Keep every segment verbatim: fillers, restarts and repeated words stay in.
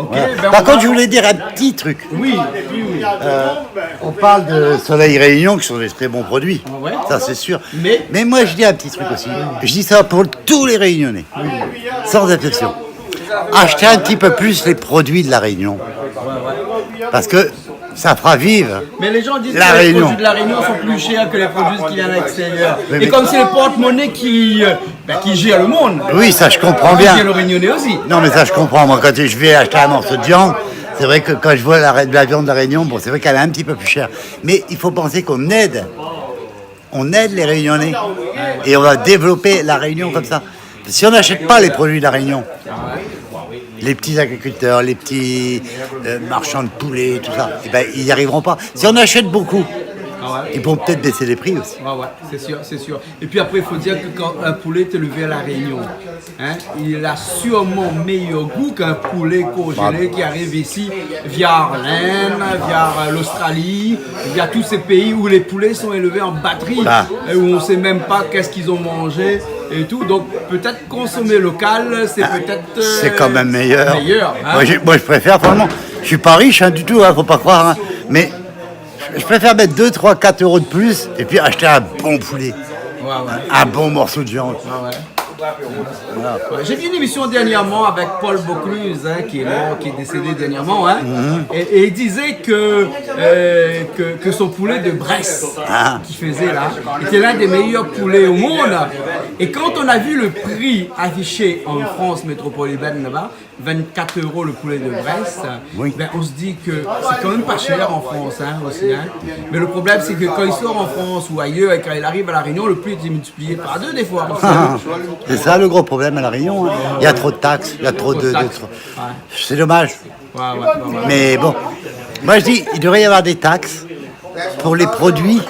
Ok, ben, on va... Par contre, je voulais dire un petit truc. Oui, oui, oui. Euh, on parle de Soleil Réunion, qui sont des très bons produits. Ouais. Ça, c'est sûr. Mais... Mais moi, je dis un petit truc aussi. Je dis ça pour tous les Réunionnais, sans exception. Achetez un petit peu plus les produits de La Réunion. Parce que ça fera vivre la Réunion. Mais les gens disent que les produits de La Réunion sont plus chers que les produits qui viennent à l'extérieur. Oui, mais... Et comme c'est le porte-monnaie qui, euh, ben, qui gère le monde, qui gère le Réunionnais aussi. Oui, ça, je comprends bien. Non, mais ça, je comprends. Moi, quand je vais acheter un morceau de viande, c'est vrai que quand je vois la, de la viande de La Réunion, bon, c'est vrai qu'elle est un petit peu plus chère. Mais il faut penser qu'on aide, on aide les Réunionnais. Et on va développer La Réunion comme ça. Si on n'achète pas les produits de La Réunion, les petits agriculteurs, les petits, euh, marchands de poulet, tout ça, eh ben, ils n'y arriveront pas. Si on achète beaucoup, ils pourront peut-être baisser les prix aussi. Ah ouais, c'est sûr, c'est sûr. Et puis après, il faut dire que quand un poulet est élevé à La Réunion, hein, il a sûrement meilleur goût qu'un poulet congelé qui arrive ici via l'Inde, via, euh, l'Australie, via tous ces pays où les poulets sont élevés en batterie, et où on sait même pas qu'est-ce qu'ils ont mangé et tout. Donc, peut-être consommer local, c'est peut-être, euh, c'est quand même meilleur. Meilleur, hein. Moi, je, moi, je préfère vraiment. Je suis pas riche, hein, du tout, hein, faut pas croire, hein, mais je, je préfère mettre deux, trois, quatre euros de plus et puis acheter un bon poulet, ouais, ouais, un bon morceau de viande. Ouais, ouais. Voilà. Ouais, j'ai vu une émission dernièrement avec Paul Bocuse, hein, qui est mort, qui est décédé dernièrement, hein, et, et il disait que, euh, que, que son poulet de Bresse, qu'il faisait là, était l'un des meilleurs poulets au monde. Et quand on a vu le prix affiché en France métropolitaine là-bas, vingt-quatre euros le poulet de Bresse, ben, on se dit que c'est quand même pas cher en France, hein, aussi, hein. Mais le problème, c'est que quand il sort en France ou ailleurs et quand il arrive à La Réunion, le prix est multiplié par deux des fois aussi, hein. C'est ça le gros problème à La Réunion, hein. Il y a trop de taxes, il y a trop de, de, trop. Ouais. C'est dommage. Ouais, ouais, ouais, ouais. Mais bon, moi je dis, il devrait y avoir des taxes pour les produits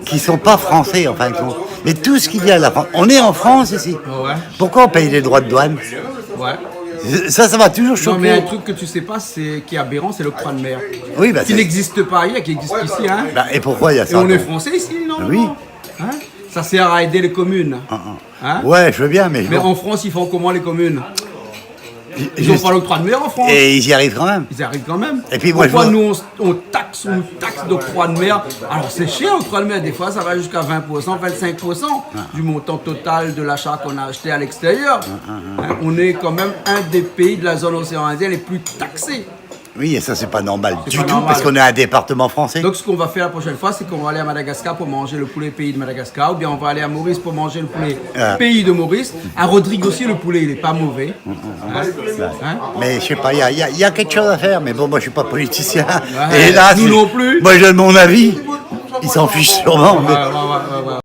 qui sont pas français, en fin de compte. Mais tout ce qui vient de la France, on est en France ici. Ouais. Pourquoi on paye les droits de douane ? Ouais. Ça, ça m'a toujours choqué. Non, mais un truc que tu sais pas, c'est, qui est aberrant, c'est l'octroi de mer. Oui, bah, qui n'existe pas ailleurs, qui existe qu'ici, hein. Bah, et pourquoi il y a ça, donc ? Et on est français ici, non ? Oui. Hein ? Ça sert à aider les communes. Hein ? Ouais, je veux bien, mais bon. Mais en France, ils font comment, les communes ? Ils ont pas l'octroi de mer en France. Et ils y arrivent quand même. Ils y arrivent quand même. Et puis moi, je vois... Pourquoi nous, on, on taxe, on nous taxe d'octroi de mer ? Alors, c'est cher, l'octroi de mer. Des fois, ça va jusqu'à vingt pour cent, vingt-cinq pour cent du montant total de l'achat qu'on a acheté à l'extérieur. Hein, on est quand même un des pays de la zone océan Indien les plus taxés. Oui, et ça, c'est pas normal du tout, parce qu'on est un département français. Donc, ce qu'on va faire la prochaine fois, c'est qu'on va aller à Madagascar pour manger le poulet pays de Madagascar, ou bien on va aller à Maurice pour manger le poulet pays de Maurice. À Rodrigue aussi, le poulet, il est pas mauvais. Hein ? Mais je sais pas, il y a, il y a, il y a quelque chose à faire, mais bon, moi, je suis pas politicien. Ouais, hélas, nous non plus. Moi, je donne mon avis. Ils s'en fichent sûrement, mais... Ouais, ouais, ouais, ouais, ouais.